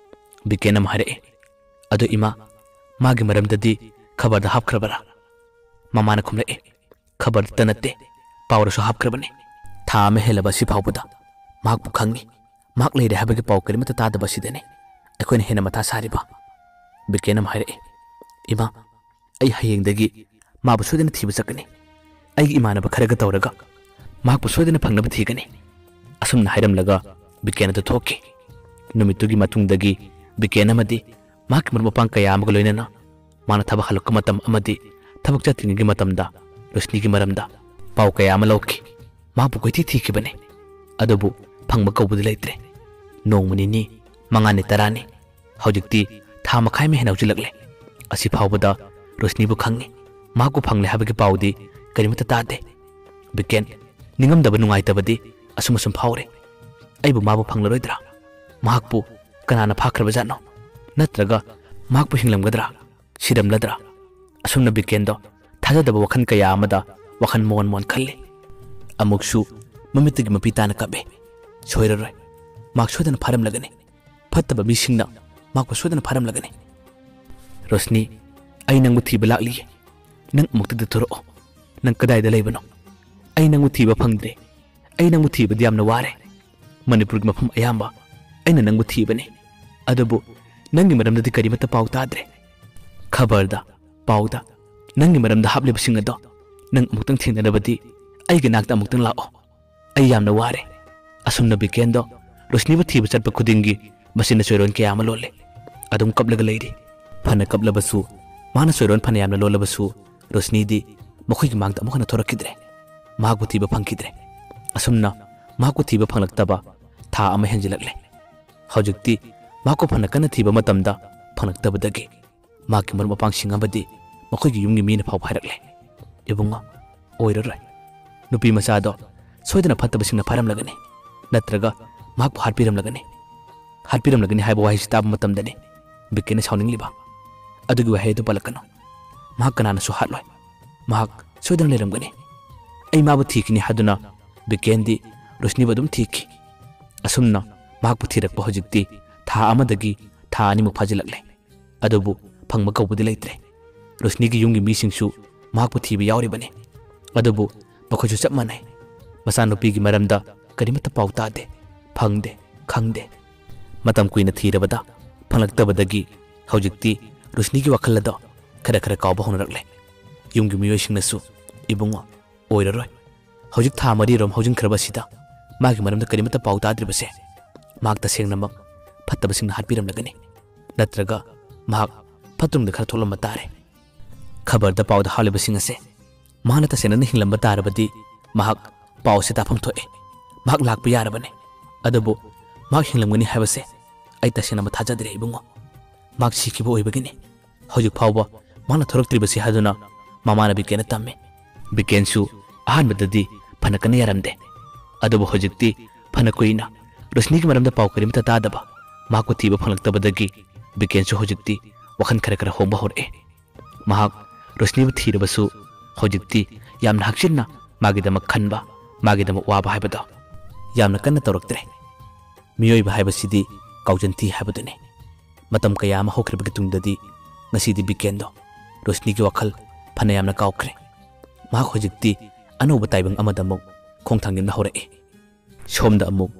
ꯕꯤꯀꯦꯟ ꯑꯃ ꯍꯥꯏꯔꯛꯏ꯫ ꯑꯗꯣ ꯏꯃꯥ, ꯃꯥꯒꯤ ꯃꯔꯝꯗꯗꯤ ꯈꯕꯔꯗ ꯍꯥꯞꯈ꯭ꯔꯕꯔꯥ? ꯃꯃꯥꯅ ꯈꯨꯝꯂꯛꯏ꯫ ꯈꯕꯔꯗꯇ ꯅꯠꯇꯦ, ꯄꯥꯎꯗꯁꯨ ꯍꯥꯞꯈ꯭ꯔꯕꯅꯤ꯫ ꯊꯥ ꯑꯃ ꯍꯦꯜꯂꯕ ꯑꯁꯤ ꯐꯥꯎꯕꯗ ꯃꯍꯥꯛꯄꯨ ꯈꯪꯉꯤ, ꯃꯍꯥꯛ ꯂꯩꯔꯦ ꯍꯥꯏꯕꯒꯤ ꯄꯥꯎ ꯀꯔꯤꯃꯠꯇ ꯇꯥꯗꯕ ꯑꯁꯤꯗꯅꯤ ꯑꯩꯈꯣꯏꯅ ꯍꯦꯟꯅ ꯃꯊꯥ ꯁꯥꯔꯤꯕ꯫ ꯕꯤꯀꯦꯟ ꯑꯃ ꯍꯥꯏꯔꯛꯏ꯫ ꯏꯃꯥ, ꯑꯩ ꯍꯌꯦꯡꯗꯒꯤ ꯃꯥꯕꯨ ꯁꯣꯏꯗꯅ ꯊꯤꯕ ꯆꯠꯀꯅꯤ꯫ ꯑꯩꯒꯤ ꯏꯃꯥꯟꯅꯕ ꯈꯔꯒ ꯇꯧꯔꯒ ꯃꯍꯥꯛꯄꯨ ꯁꯣꯏꯗꯅ ꯐꯪꯅꯕ ꯊꯤꯒꯅꯤ꯫ ꯑꯁꯨꯝꯅ ꯍꯥꯏꯔꯝꯂꯒ ꯕꯤꯀꯦꯟ ꯑꯗꯨ ꯊꯣꯛꯈꯤ꯫ ꯅꯨꯃꯤꯠꯇꯨꯒꯤ ꯃꯇꯨꯡꯗꯒꯤ ꯕꯤꯀꯦꯟ ꯑꯃꯗꯤ ꯃꯍꯥꯛꯀꯤ ꯃꯔꯨꯞ ꯃꯄꯥꯡ ꯀꯌꯥ ꯑꯃꯒ ꯂꯣꯏꯅꯅ ꯃꯥꯅ ꯊꯕꯛ ꯍꯜꯂꯛꯄ ꯃꯇꯝ ꯑꯃꯗꯤ ꯊꯕꯛ ꯆꯠꯇ꯭ꯔꯤꯉꯩꯒꯤ ꯃꯇꯝꯗ ꯔꯣꯁꯅꯤꯒꯤ ꯃꯔꯝꯗ ꯄꯥꯎ ꯀꯌꯥ ꯑꯃ ꯂꯧꯈꯤ꯫ ꯃꯍꯥꯛꯄꯨ ꯀꯣꯏꯊꯤ ꯊꯤꯈꯤꯕꯅꯤ, ꯑꯗꯨꯕꯨ ꯐꯪꯕ ꯀꯧꯕꯗꯤ ꯂꯩꯇ꯭ꯔꯦ꯫ ꯅꯣꯡꯃ ꯅꯤꯅꯤ, ꯃꯉꯥꯅꯤ, ꯇꯔꯥꯅꯤ, ꯍꯧꯖꯤꯛꯇꯤ ꯊꯥ ꯃꯈꯥꯏ ꯑꯃ ꯍꯦꯟꯅ ꯍꯧꯖꯤꯜꯂꯛꯂꯦ꯫ ꯑꯁꯤ ꯐꯥꯎꯕꯗ ꯔꯣꯁꯅꯤꯕꯨ ꯈꯪꯉꯤ, ꯃꯍꯥꯛꯄꯨ ꯐꯪꯂꯦ ꯍꯥꯏꯕꯒꯤ ꯄꯥꯎꯗꯤ ꯀꯔꯤꯃꯠꯇ ꯇꯥꯗꯦ꯫ ꯕꯤꯀꯦꯟ, ꯅꯤꯡꯉꯝꯗꯕ ꯅꯨꯡꯉꯥꯏꯇꯕꯗꯤ ꯑꯁꯨꯝ ꯑꯁꯨꯝ ꯐꯥꯎꯔꯦ꯫ ꯑꯩꯕꯨ ꯃꯥꯕꯨ ꯐꯪꯂꯔꯣꯏꯗ꯭ꯔꯥ? ꯃꯍꯥꯛꯄꯨ ꯀꯅꯥꯅ ꯐꯥꯈ꯭ꯔꯕꯖꯥꯠꯅꯣ? ꯅꯠꯇ꯭ꯔꯒ ꯃꯍꯥꯛꯄꯨ ꯍꯤꯡꯂꯝꯒꯗ꯭ꯔꯥ? ꯁꯤꯔꯝꯂꯗ꯭ꯔꯥ? ꯑꯁꯨꯝꯅ ꯕꯤꯀꯦꯟꯗꯣ ꯊꯥꯖꯗꯕ ꯋꯥꯈꯜ ꯀꯌꯥ ꯑꯃꯗ ꯋꯥꯈꯜ ꯃꯣꯟ ꯃꯣꯟ ꯈꯜꯂꯤ꯫ ꯑꯃꯨꯛꯁꯨ ꯃꯃꯤꯠꯇꯒꯤ ꯃꯄꯤ ꯇꯥꯅ ꯀꯞꯄꯦ꯫ ꯁꯣꯏꯔꯔꯣꯏ, ꯃꯍꯥꯛ ꯁꯣꯏꯗꯅ ꯐꯥꯔꯝꯂꯒꯅꯤ꯫ ꯐꯠꯇꯕ ꯃꯤꯁꯤꯡꯅ ꯃꯍꯥꯛꯄꯨ ꯁꯣꯏꯗꯅ ꯐꯥꯔꯝꯂꯒꯅꯤ꯫ ꯔꯣꯁꯅꯤ, ꯑꯩ ꯅꯪꯕꯨ ꯊꯤꯕ ꯂꯥꯛꯂꯤꯌꯦ꯫ ꯅꯪ ꯑꯃꯨꯛꯇꯗꯤ ꯊꯣꯔꯛꯑꯣ꯫ ꯅꯪ ꯀꯗꯥꯏꯗ ꯂꯩꯕꯅꯣ? ꯑꯩ ꯅꯪꯕꯨ ꯊꯤꯕ ꯐꯪꯗ꯭ꯔꯦ꯫ ꯑꯩ ꯅꯪꯕꯨ ꯊꯤꯕꯗꯤ ꯌꯥꯝꯅ ꯋꯥꯔꯦ꯫ ꯃꯅꯤꯄꯨꯔꯒꯤ ꯃꯐꯝ ꯑꯌꯥꯝꯕ ꯑꯩꯅ ꯅꯪꯕꯨ ꯊꯤꯕꯅꯤ, ꯑꯗꯨꯕꯨ ꯅꯪꯒꯤ ꯃꯔꯝꯗꯗꯤ ꯀꯔꯤꯃꯠꯇ ꯄꯥꯎ ꯇꯥꯗ꯭ꯔꯦ꯫ ꯈꯕꯔꯗ, ꯄꯥꯎꯗ ꯅꯪꯒꯤ ꯃꯔꯝꯗ ꯍꯥꯞꯂꯤꯕꯁꯤꯡ ꯑꯗꯣ ꯅꯪ ꯑꯃꯨꯛꯇꯪ ꯊꯦꯡꯅꯔꯕꯗꯤ ꯑꯩꯒꯤ ꯅꯥꯛꯇ ꯑꯃꯨꯛꯇꯪ ꯂꯥꯛꯑꯣ꯫ ꯑꯩ ꯌꯥꯝꯅ ꯋꯥꯔꯦ꯫ ꯑꯁꯨꯝꯅ ꯕꯤꯀꯦꯟꯗꯣ ꯔꯣꯁꯅꯤꯕꯨ ꯊꯤꯕ ꯆꯠꯄ ꯈꯨꯗꯤꯡꯒꯤ ꯃꯁꯤꯅ ꯆꯣꯏꯔꯣꯟ ꯀꯌꯥ ꯑꯃ ꯂꯣꯜꯂꯦ꯫ ꯑꯗꯨꯝ ꯀꯞꯂꯒ ꯂꯩꯔꯤ꯫ ꯐꯅ ꯀꯞꯂꯕꯁꯨ, ꯃꯥꯅ ꯆꯣꯏꯔꯣꯟ ꯐꯅ ꯌꯥꯝꯅ ꯂꯣꯜꯂꯕꯁꯨ, ꯔꯣꯁꯅꯤꯗꯤ ꯃꯈꯣꯏꯒꯤ ꯃꯥꯡꯗ ꯑꯃꯨꯛ ꯍꯟꯅ ꯊꯣꯔꯛꯈꯤꯗ꯭ꯔꯦ꯫ ꯃꯍꯥꯛꯄꯨ ꯊꯤꯕ ꯐꯪꯈꯤꯗ꯭ꯔꯦ꯫ ꯑꯁꯨꯝꯅ ꯃꯍꯥꯛꯄꯨ ꯊꯤꯕ ꯐꯪꯂꯛꯇꯕ ꯊꯥ ꯑꯃ ꯍꯦꯟꯖꯤꯜꯂꯛꯂꯦ꯫ ꯍꯧꯖꯤꯛꯇꯤ ꯃꯍꯥꯛꯄꯨ ꯐꯅ ꯀꯟꯅ ꯊꯤꯕ ꯃꯇꯝꯗ ꯐꯪꯂꯛꯇꯕꯗꯒꯤ ꯃꯍꯥꯛꯀꯤ ꯃꯔꯨꯞ ꯃꯄꯥꯡꯁꯤꯡ ꯑꯃꯗꯤ ꯃꯈꯣꯏꯒꯤ ꯌꯨꯝꯒꯤ ꯃꯤꯅ ꯐꯥꯎꯕ ꯍꯥꯏꯔꯛꯂꯦ, "ꯏꯕꯨꯡꯉꯣ, ꯑꯣꯏꯔꯔꯣꯏ꯫ ꯅꯨꯄꯤ ꯃꯆꯥꯗꯣ ꯁꯣꯏꯗꯅ ꯐꯠꯇꯕꯁꯤꯡꯅ ꯐꯥꯔꯝꯂꯒꯅꯤ, ꯅꯠꯇ꯭ꯔꯒ ꯃꯍꯥꯛꯄꯨ ꯍꯥꯠꯄꯤꯔꯝꯂꯒꯅꯤ꯫" ꯍꯥꯠꯄꯤꯔꯝꯂꯒꯅꯤ ꯍꯥꯏꯕ ꯋꯥꯍꯩꯁꯤ ꯇꯥꯕ ꯃꯇꯝꯗꯅꯤ ꯕꯤꯀꯦꯟꯅ ꯁꯥꯎꯅꯤꯡꯂꯤꯕ꯫ ꯑꯗꯨꯒꯤ ꯋꯥꯍꯩ ꯑꯗꯨ ꯄꯜꯂꯛꯀꯅꯨ꯫ ꯃꯍꯥꯛ ꯀꯅꯥꯅꯁꯨ ꯍꯥꯠꯂꯣꯏ꯫ ꯃꯍꯥꯛ ꯁꯣꯏꯗꯅ ꯂꯩꯔꯝꯒꯅꯤ꯫ ꯑꯩ ꯃꯥꯕꯨ ꯊꯤꯈꯤꯅꯤ ꯍꯥꯏꯗꯨꯅ ꯕꯤꯀꯦꯟꯗꯤ ꯔꯣꯁꯅꯤꯕꯨ ꯑꯗꯨꯝ ꯊꯤꯈꯤ꯫ ꯑꯁꯨꯝꯅ ꯃꯍꯥꯛꯄꯨ ꯊꯤꯔꯛꯄ ꯍꯧꯖꯤꯛꯇꯤ ꯊꯥ ꯑꯃꯗꯒꯤ ꯊꯥ ꯑꯅꯤꯃꯨꯛ ꯐꯥꯖꯤꯜꯂꯛꯂꯦ꯫ ꯑꯗꯨꯕꯨ ꯐꯪꯕ ꯀꯧꯕꯗꯤ ꯂꯩꯇ꯭ꯔꯦ꯫ ꯔꯣꯁꯅꯤꯒꯤ ꯌꯨꯝꯒꯤ ꯃꯤꯁꯤꯡꯁꯨ ꯃꯍꯥꯛꯄꯨ ꯊꯤꯕ ꯌꯥꯎꯔꯤꯕꯅꯤ꯫ ꯑꯗꯨꯕꯨ ꯃꯈꯣꯏꯁꯨ ꯆꯞ ꯃꯥꯟꯅꯩ꯫ ꯃꯆꯥꯅꯨꯄꯤꯒꯤ ꯃꯔꯝꯗ ꯀꯔꯤꯃꯠꯇ ꯄꯥꯎ ꯇꯥꯗꯦ, ꯐꯪꯗꯦ, ꯈꯪꯗꯦ꯫ ꯃꯇꯝ ꯀꯨꯏꯅ ꯊꯤꯔꯕꯗ ꯐꯪꯂꯛꯇꯕꯗꯒꯤ ꯍꯧꯖꯤꯛꯇꯤ ꯔꯣꯁꯅꯤꯒꯤ ꯋꯥꯈꯜ ꯑꯗꯣ ꯈꯔ ꯈꯔ ꯀꯥꯎꯕ ꯍꯧꯅꯔꯛꯂꯦ꯫ ꯌꯨꯝꯒꯤ ꯃꯤꯑꯣꯏꯁꯤꯡꯅꯁꯨ, "ꯏꯕꯨꯡꯉꯣ, ꯑꯣꯏꯔꯔꯣꯏ꯫ ꯍꯧꯖꯤꯛ ꯊꯥ ꯃꯔꯤꯔꯣꯝ ꯍꯧꯖꯤꯟꯈ꯭ꯔꯕꯁꯤꯗ ꯃꯥꯒꯤ ꯃꯔꯝꯗ ꯀꯔꯤꯃꯠꯇ ꯄꯥꯎ ꯇꯥꯗ꯭ꯔꯤꯕꯁꯦ ꯃꯍꯥꯛ ꯇꯁꯦꯡꯅꯃꯛ ꯐꯠꯇꯕꯁꯤꯡꯅ ꯍꯥꯠꯄꯤꯔꯝꯂꯒꯅꯤ꯫ ꯅꯠꯇ꯭ꯔꯒ ꯃꯍꯥꯛ ꯐꯠꯇ꯭ꯔꯨꯝꯗ ꯈꯔ ꯊꯣꯛꯂꯝꯕ ꯇꯥꯔꯦ꯫ ꯈꯕꯔꯗ ꯄꯥꯎꯗ ꯍꯥꯠꯂꯤꯕꯁꯤꯡ ꯑꯁꯦ ꯃꯍꯥꯛꯅ ꯇꯁꯦꯡꯅꯅ ꯍꯤꯡꯂꯝꯕ ꯇꯥꯔꯕꯗꯤ ꯃꯍꯥꯛ ꯄꯥꯎ ꯑꯁꯤ ꯇꯥꯐꯝ ꯊꯣꯛꯑꯦ꯫ ꯃꯍꯥꯛ ꯂꯥꯛꯄ ꯌꯥꯔꯕꯅꯤ꯫ ꯑꯗꯨꯕꯨ ꯃꯍꯥꯛ ꯍꯤꯡꯂꯝꯒꯅꯤ ꯍꯥꯏꯕꯁꯦ ꯑꯩ ꯇꯁꯦꯡꯅ ꯊꯥꯖꯗ꯭ꯔꯦ ꯏꯕꯨꯡꯉꯣ꯫ ꯃꯍꯥꯛ ꯁꯤꯈꯤꯕ ꯑꯣꯏꯕꯒꯤꯅꯤ꯫ ꯍꯧꯖꯤꯛ ꯐꯥꯎꯕ ꯃꯍꯥꯛꯅ ꯊꯣꯔꯛꯇ꯭ꯔꯤꯕꯁꯤ ꯍꯥꯏꯗꯨꯅ ꯃꯃꯥꯅ ꯕꯤꯀꯦꯟꯗ ꯇꯝꯃꯤ꯫ ꯕꯤꯀꯦꯟꯁꯨ ꯑꯍꯥꯟꯕꯗꯗꯤ ꯐꯅ ꯀꯟꯅ ꯌꯥꯔꯝꯗꯦ꯫ ꯑꯗꯨꯕꯨ ꯍꯧꯖꯤꯛꯇꯤ ꯐꯅ ꯀꯨꯏꯅ ꯔꯣꯁꯅꯤꯒꯤ ꯃꯔꯝꯗ ꯄꯥꯎ ꯀꯔꯤꯃꯠꯇ ꯇꯥꯗꯕ ꯃꯍꯥꯛꯄꯨ ꯊꯤꯕ ꯐꯪꯂꯛꯇꯕꯗꯒꯤ ꯕꯤꯀꯦꯟꯁꯨ ꯍꯧꯖꯤꯛꯇꯤ ꯋꯥꯈꯜ ꯈꯔ ꯈꯔ ꯍꯣꯡꯕ ꯍꯧꯔꯛꯑꯦ꯫ ꯃꯍꯥꯛ ꯔꯣꯁꯅꯤꯕꯨ ꯊꯤꯔꯕꯁꯨ ꯍꯧꯖꯤꯛꯇꯤ ꯌꯥꯝꯅ ꯍꯛꯆꯤꯟꯅ ꯃꯥꯒꯤꯗꯃꯛ ꯈꯟꯕ, ꯃꯥꯒꯤꯗꯃꯛ ꯋꯥꯕ ꯍꯥꯏꯕꯗꯣ ꯌꯥꯝꯅ ꯀꯟꯅ ꯇꯧꯔꯛꯇ꯭ꯔꯦ꯫ ꯃꯤꯑꯣꯏꯕ ꯍꯥꯏꯕꯁꯤꯗꯤ ꯀꯥꯎꯖꯟꯊꯤ ꯍꯥꯏꯕꯗꯨꯅꯤ꯫ ꯃꯇꯝ ꯀꯌꯥ ꯑꯃ ꯍꯧꯈ꯭ꯔꯕꯒꯤ ꯇꯨꯡꯗꯗꯤ ꯉꯁꯤꯗꯤ ꯕꯤꯀꯦꯟꯗꯣ ꯔꯣꯁꯅꯤꯒꯤ ꯋꯥꯈꯜ ꯐꯅ ꯌꯥꯝꯅ ꯀꯥꯎꯈ꯭ꯔꯦ꯫ ꯃꯍꯥꯛ ꯍꯧꯖꯤꯛꯇꯤ ꯑꯅꯧꯕ ꯇꯥꯏꯕꯪ ꯑꯃꯗ ꯑꯃꯨꯛ ꯈꯣꯡ ꯊꯥꯡꯖꯤꯟꯕ ꯍꯧꯔꯛꯏ꯫ ꯁꯣꯝꯗ ꯑꯃꯨꯛ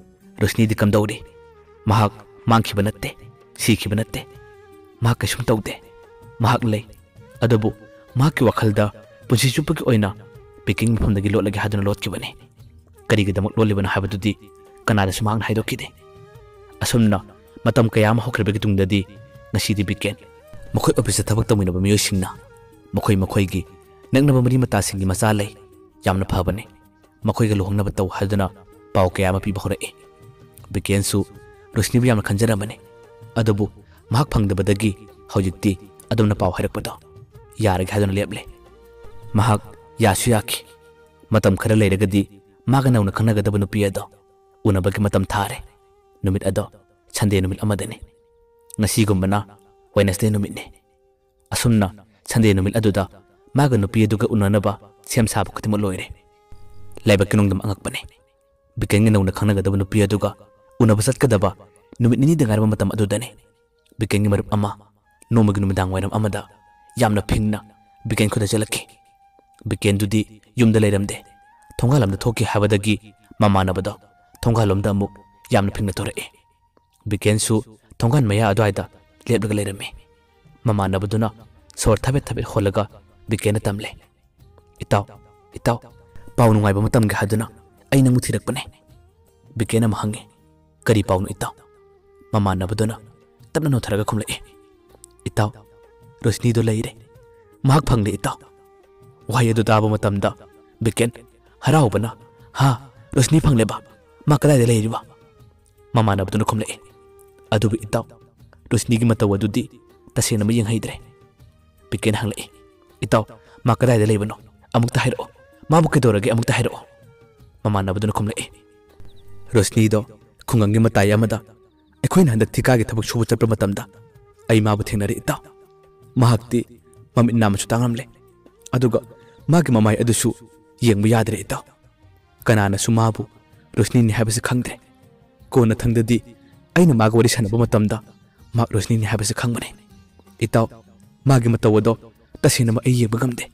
ꯔꯣꯁꯅꯤꯗꯤ ꯀꯝꯗꯧꯔꯤ? ꯃꯍꯥꯛ ꯃꯥꯡꯈꯤꯕ ꯅꯠꯇꯦ, ꯁꯤꯈꯤꯕ ꯅꯠꯇꯦ꯫ ꯃꯍꯥꯛ ꯀꯩꯁꯨꯝ ꯇꯧꯗꯦ꯫ ꯃꯍꯥꯛ ꯂꯩ꯫ ꯑꯗꯨꯕꯨ ꯃꯍꯥꯛꯀꯤ ꯋꯥꯈꯜꯗ ꯄꯨꯟꯁꯤ ꯆꯨꯞꯄꯒꯤ ꯑꯣꯏꯅ ꯄꯤꯀꯤꯡ ꯃꯐꯝꯗꯒꯤ ꯂꯣꯠꯂꯒꯦ ꯍꯥꯏꯗꯨꯅ ꯂꯣꯠꯈꯤꯕꯅꯤ꯫ ꯀꯔꯤꯒꯤꯗꯃꯛ ꯂꯣꯠꯂꯤꯕꯅꯣ ꯍꯥꯏꯕꯗꯨꯗꯤ ꯀꯅꯥꯗꯁꯨ ꯃꯍꯥꯛꯅ ꯍꯥꯏꯗꯣꯛꯈꯤꯗꯦ꯫ ꯑꯁꯨꯝꯅ ꯃꯇꯝ ꯀꯌꯥ ꯑꯃ ꯍꯧꯈ꯭ꯔꯕꯒꯤ ꯇꯨꯡꯗꯗꯤ ꯉꯁꯤꯗꯤ ꯕꯤꯀꯦꯟ, ꯃꯈꯣꯏ ꯑꯣꯐꯤꯁꯇ ꯊꯕꯛ ꯇꯧꯃꯤꯟꯅꯕ ꯃꯤꯑꯣꯏꯁꯤꯡꯅ ꯃꯈꯣꯏ ꯃꯈꯣꯏꯒꯤ ꯅꯛꯅꯕ ꯃꯔꯤ ꯃꯇꯥꯁꯤꯡꯒꯤ ꯃꯆꯥ ꯂꯩ, ꯌꯥꯝꯅ ꯐꯕꯅꯤ, ꯃꯈꯣꯏꯒ ꯂꯨꯍꯣꯡꯅꯕ ꯇꯧ ꯍꯥꯏꯗꯨꯅ ꯄꯥꯎ ꯀꯌꯥ ꯑꯃ ꯄꯤꯕ ꯍꯧꯔꯛꯏ꯫ ꯕꯤꯀꯦꯟꯁꯨ ꯔꯣꯁꯅꯤꯕꯨ ꯌꯥꯝꯅ ꯈꯟꯖꯔꯝꯕꯅꯤ꯫ ꯑꯗꯨꯕꯨ ꯃꯍꯥꯛ ꯐꯪꯗꯕꯗꯒꯤ ꯍꯧꯖꯤꯛꯇꯤ ꯑꯗꯨꯝꯅ ꯄꯥꯎ ꯍꯥꯏꯔꯛꯄꯗꯣ ꯌꯥꯔꯒꯦ ꯍꯥꯏꯗꯨꯅ ꯂꯦꯞꯂꯦ꯫ ꯃꯍꯥꯛ ꯌꯥꯁꯨ ꯌꯥꯈꯤ꯫ ꯃꯇꯝ ꯈꯔ ꯂꯩꯔꯒꯗꯤ ꯃꯥꯒ ꯅꯧꯅ ꯈꯪꯅꯒꯗꯕ ꯅꯨꯄꯤ ꯑꯗꯣ ꯎꯅꯕꯒꯤ ꯃꯇꯝ ꯊꯥꯔꯦ꯫ ꯅꯨꯃꯤꯠ ꯑꯗꯣ ꯁꯟꯗꯦ ꯅꯨꯃꯤꯠ ꯑꯃꯗꯅꯤ꯫ ꯉꯁꯤꯒꯨꯝꯕꯅ ꯋꯦꯅꯁꯗꯦ ꯅꯨꯃꯤꯠꯅꯤ꯫ ꯑꯁꯨꯝꯅ ꯁꯟꯗꯦ ꯅꯨꯃꯤꯠ ꯑꯗꯨꯗ ꯃꯥꯒ ꯅꯨꯄꯤ ꯑꯗꯨꯒ ꯎꯅꯅꯕ ꯁꯦꯝ ꯁꯥꯕ ꯈꯨꯗꯤꯡꯃꯛ ꯂꯣꯏꯔꯦ꯫ ꯂꯥꯏꯕꯛꯀꯤ ꯅꯣꯡꯗꯝ ꯑꯉꯛꯄꯅꯤ꯫ ꯕꯤꯀꯦꯟꯒꯤ ꯅꯧꯅ ꯈꯪꯅꯒꯗꯕ ꯅꯨꯄꯤ ꯑꯗꯨꯒ ꯎꯅꯕ ꯆꯠꯀꯗꯕ ꯅꯨꯃꯤꯠ ꯅꯤꯅꯤꯗ ꯉꯥꯏꯔꯕ ꯃꯇꯝ ꯑꯗꯨꯗꯅꯤ ꯕꯤꯀꯦꯟꯒꯤ ꯃꯔꯨꯞ ꯑꯃ ꯅꯣꯡꯃꯒꯤ ꯅꯨꯃꯤꯗꯥꯡ ꯋꯥꯏꯔꯝ ꯑꯃꯗ ꯌꯥꯝꯅ ꯐꯤꯡꯅ ꯕꯤꯀꯦꯟ ꯈꯨꯟꯗ ꯆꯦꯜꯂꯛꯈꯤ꯫ ꯕꯤꯀꯦꯟꯗꯨꯗꯤ ꯌꯨꯝꯗ ꯂꯩꯔꯝꯗꯦ꯫ ꯊꯣꯡꯒꯥꯜꯂꯣꯝꯗ ꯊꯣꯛꯈꯤ ꯍꯥꯏꯕꯗꯒꯤ ꯃꯃꯥꯟꯅꯕꯗꯣ ꯊꯣꯡꯒꯥꯜꯂꯣꯝꯗ ꯑꯃꯨꯛ ꯌꯥꯝꯅ ꯐꯤꯡꯅ ꯊꯣꯔꯛꯏ꯫ ꯕꯤꯀꯦꯟꯁꯨ ꯊꯣꯡꯒꯥꯜ ꯃꯌꯥ ꯑꯗꯨꯋꯥꯏꯗ ꯂꯦꯞꯂꯒ ꯂꯩꯔꯝꯃꯤ꯫ ꯃꯃꯥꯟꯅꯕꯗꯨꯅ ꯁꯣꯔ ꯊꯕꯦꯠ ꯊꯕꯦꯠ ꯍꯣꯜꯂꯒ ꯕꯤꯀꯦꯟꯗ ꯇꯝꯂꯦ꯫ "ꯏꯇꯥꯎ, ꯏꯇꯥꯎ, ꯄꯥꯎ ꯅꯨꯡꯉꯥꯏꯕ ꯑꯃ ꯇꯝꯒꯦ ꯍꯥꯏꯗꯨꯅ ꯑꯩ ꯅꯪꯕꯨ ꯊꯤꯔꯛꯄꯅꯦ꯫" ꯕꯤꯀꯦꯟ ꯑꯃ ꯍꯪꯉꯤ꯫ "ꯀꯔꯤ ꯄꯥꯎꯅꯣ ꯏꯇꯥꯎ?" ꯃꯃꯥꯟꯅꯕꯗꯨꯅ ꯇꯞꯅ ꯅꯣꯟꯊꯔꯒ ꯈꯨꯝꯂꯛꯏ꯫ "ꯏꯇꯥꯎ, ꯔꯣꯁꯅꯤꯗꯣ ꯂꯩꯔꯦ꯫ ꯃꯍꯥꯛ ꯐꯪꯂꯦ ꯏꯇꯥꯎ꯫" ꯋꯥꯍꯩ ꯑꯗꯨ ꯇꯥꯕ ꯃꯇꯝꯗ ꯕꯤꯀꯦꯟ ꯍꯔꯥꯎꯕꯅ, "ꯍꯥ? ꯔꯣꯁꯅꯤ ꯐꯪꯂꯦꯕ? ꯃꯥ ꯀꯗꯥꯏꯗ ꯂꯩꯔꯤꯕ?" ꯃꯃꯥꯟꯅꯕꯗꯨꯅ ꯈꯨꯝꯂꯛꯏ꯫ "ꯑꯗꯨꯕꯨ ꯏꯇꯥꯎ, ꯔꯣꯁꯅꯤꯒꯤ ꯃꯇꯧ ꯑꯗꯨꯗꯤ ꯇꯁꯦꯡꯅ ꯃꯌꯦꯡ ꯍꯩꯗ꯭ꯔꯦ꯫" ꯕꯤꯀꯦꯟ ꯍꯪꯂꯛꯏ꯫ "ꯏꯇꯥꯎ, ꯃꯥ ꯀꯗꯥꯏꯗ ꯂꯩꯕꯅꯣ? ꯑꯃꯨꯛꯇ ꯍꯥꯏꯔꯛꯑꯣ꯫ ꯃꯥꯕꯨ ꯀꯩꯗꯧꯔꯒꯦ? ꯑꯃꯨꯛꯇ ꯍꯥꯏꯔꯛꯑꯣ꯫" ꯃꯃꯥꯟꯅꯕꯗꯨꯅ ꯈꯨꯝꯂꯛꯏ꯫ "ꯔꯣꯁꯅꯤꯗꯣ ꯈꯨꯡꯒꯪꯒꯤ ꯃꯇꯥꯏ ꯑꯃꯗ ꯑꯩꯈꯣꯏꯅ ꯍꯟꯗꯛ ꯊꯤꯀꯥꯒꯤ ꯊꯕꯛ ꯁꯨꯕ ꯆꯠꯄ ꯃꯇꯝꯗ ꯑꯩ ꯃꯥꯕꯨ ꯊꯦꯡꯅꯔꯦ ꯏꯇꯥꯎ꯫ ꯃꯍꯥꯛꯇꯤ ꯃꯃꯤꯠ ꯅꯥꯝꯃꯁꯨ ꯇꯥꯡꯂꯝꯂꯦ꯫ ꯑꯗꯨꯒ ꯃꯥꯒꯤ ꯃꯃꯥꯏ ꯑꯗꯨꯁꯨ ꯌꯦꯡꯕ ꯌꯥꯗ꯭ꯔꯦ ꯏꯇꯥꯎ꯫ ꯀꯅꯥꯅꯁꯨ ꯃꯥꯕꯨ ꯔꯣꯁꯅꯤꯅꯤ ꯍꯥꯏꯕꯁꯤ ꯈꯪꯗ꯭ꯔꯦ꯫ ꯀꯣꯟꯅꯊꯪꯗꯗꯤ ꯑꯩꯅ ꯃꯥꯒ ꯋꯥꯔꯤ ꯁꯥꯟꯅꯕ ꯃꯇꯝꯗ ꯃꯍꯥꯛ ꯔꯣꯁꯅꯤꯅꯤ ꯍꯥꯏꯕꯁꯤ ꯈꯪꯕꯅꯦ꯫ ꯏꯇꯥꯎ, ꯃꯥꯒꯤ ꯃꯇꯧ ꯑꯗꯣ ꯇꯁꯦꯡꯅꯃꯛ ꯑꯩ ꯌꯦꯡꯕ ꯉꯝꯗꯦ꯫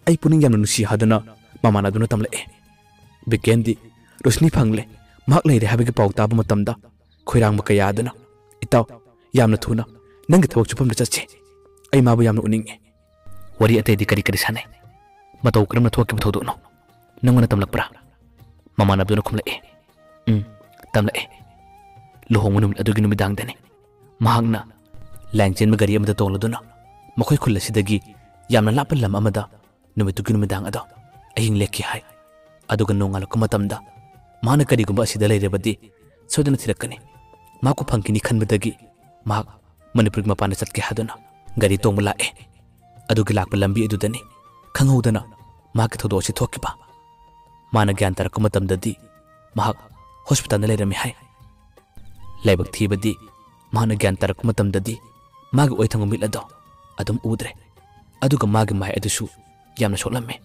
ꯑꯩ ꯄꯨꯛꯅꯤꯡ ꯌꯥꯝꯅ ꯅꯨꯡꯁꯤ" ꯍꯥꯏꯗꯨꯅ ꯃꯃꯥꯟꯅꯕꯗꯨꯅ ꯇꯝꯂꯛꯑꯦ꯫ ꯕꯤꯀꯦꯟꯗꯤ ꯔꯣꯁꯅꯤ ꯐꯪꯂꯦ, ꯃꯍꯥꯛ ꯂꯩꯔꯦ ꯍꯥꯏꯕꯒꯤ ꯄꯥꯎ ꯇꯥꯕ ꯃꯇꯝꯗ ꯈꯣꯏꯔꯥꯡꯕ ꯀꯌꯥ ꯑꯗꯨꯅ, "ꯏꯇꯥꯎ, ꯌꯥꯝꯅ ꯊꯨꯅ ꯅꯪꯒꯤ ꯊꯕꯛ ꯁꯨꯐꯝꯗ ꯆꯠꯁꯤ꯫ ꯑꯩ ꯃꯥꯕꯨ ꯌꯥꯝꯅ ꯎꯅꯤꯡꯉꯤ꯫" "ꯋꯥꯔꯤ ꯑꯇꯩꯗꯤ ꯀꯔꯤ ꯀꯔꯤ ꯁꯥꯟꯅꯩ? ꯃꯇꯧ ꯀꯔꯝꯅ ꯊꯣꯛꯈꯤꯕ ꯊꯧꯗꯣꯛꯅꯣ? ꯅꯪꯉꯣꯟꯗ ꯇꯝꯂꯛꯄ꯭ꯔꯥ?" ꯃꯃꯥꯟꯅꯕꯗꯨꯅ ꯈꯨꯝꯂꯛꯏ꯫ "ꯎꯝ, ꯇꯝꯂꯛꯑꯦ꯫ ꯂꯨꯍꯣꯡꯕ ꯅꯨꯃꯤꯠ ꯑꯗꯨꯒꯤ ꯅꯨꯃꯤꯗꯥꯡꯗꯅꯤ꯫ ꯃꯍꯥꯛꯅ ꯂꯥꯏꯟ ꯆꯦꯟꯕ ꯒꯥꯔꯤ ꯑꯃꯗ ꯇꯣꯡꯂꯗꯨꯅ ꯃꯈꯣꯏ ꯈꯨꯜ ꯑꯁꯤꯗꯒꯤ ꯌꯥꯝꯅ ꯂꯥꯞꯄ ꯂꯝ ꯑꯃꯗ ꯅꯨꯃꯤꯠꯇꯨꯒꯤ ꯅꯨꯃꯤꯗꯥꯡ ꯑꯗꯣ ꯑꯍꯤꯡ ꯂꯦꯛꯈꯤ ꯍꯥꯏ꯫ ꯑꯗꯨꯒ ꯅꯣꯡꯉꯥꯜꯂꯛꯄ ꯃꯇꯝꯗ ꯃꯥꯅ ꯀꯔꯤꯒꯨꯝꯕ ꯑꯁꯤꯗ ꯂꯩꯔꯕꯗꯤ ꯁꯣꯏꯗꯅ ꯊꯤꯔꯛꯀꯅꯤ꯫ ꯃꯍꯥꯛꯄꯨ ꯐꯪꯈꯤꯅꯤ ꯈꯟꯕꯗꯒꯤ ꯃꯍꯥꯛ ꯃꯅꯤꯄꯨꯔꯒꯤ ꯃꯄꯥꯟꯗ ꯆꯠꯀꯦ ꯍꯥꯏꯗꯨꯅ ꯒꯥꯔꯤ ꯇꯣꯡꯕ ꯂꯥꯛꯑꯦ꯫ ꯑꯗꯨꯒꯤ ꯂꯥꯛꯄ ꯂꯝꯕꯤ ꯑꯗꯨꯗꯅꯤ ꯈꯪꯍꯧꯗꯅ ꯃꯍꯥꯛꯀꯤ ꯊꯧꯗꯣꯛ ꯑꯁꯤ ꯊꯣꯛꯈꯤꯕ꯫ ꯃꯥꯅ ꯒ꯭ꯌꯥꯟ ꯇꯥꯔꯛꯄ ꯃꯇꯝꯗꯗꯤ ꯃꯍꯥꯛ ꯍꯣꯁꯄꯤꯇꯥꯜꯗ ꯂꯩꯔꯝꯃꯤ ꯍꯥꯏ꯫ ꯂꯥꯏꯕꯛ ꯊꯤꯕꯗꯤ ꯃꯍꯥꯛꯅ ꯒ꯭ꯌꯥꯟ ꯇꯥꯔꯛꯄ ꯃꯇꯝꯗꯗꯤ ꯃꯥꯒꯤ ꯑꯣꯏꯊꯪꯕ ꯃꯤꯠ ꯑꯗꯣ ꯑꯗꯨꯝ ꯎꯗ꯭ꯔꯦ꯫ ꯑꯗꯨꯒ ꯃꯥꯒꯤ ꯃꯥꯏ ꯑꯗꯨꯁꯨ ꯌꯥꯝꯅ ꯁꯣꯛꯂꯝꯃꯤ꯫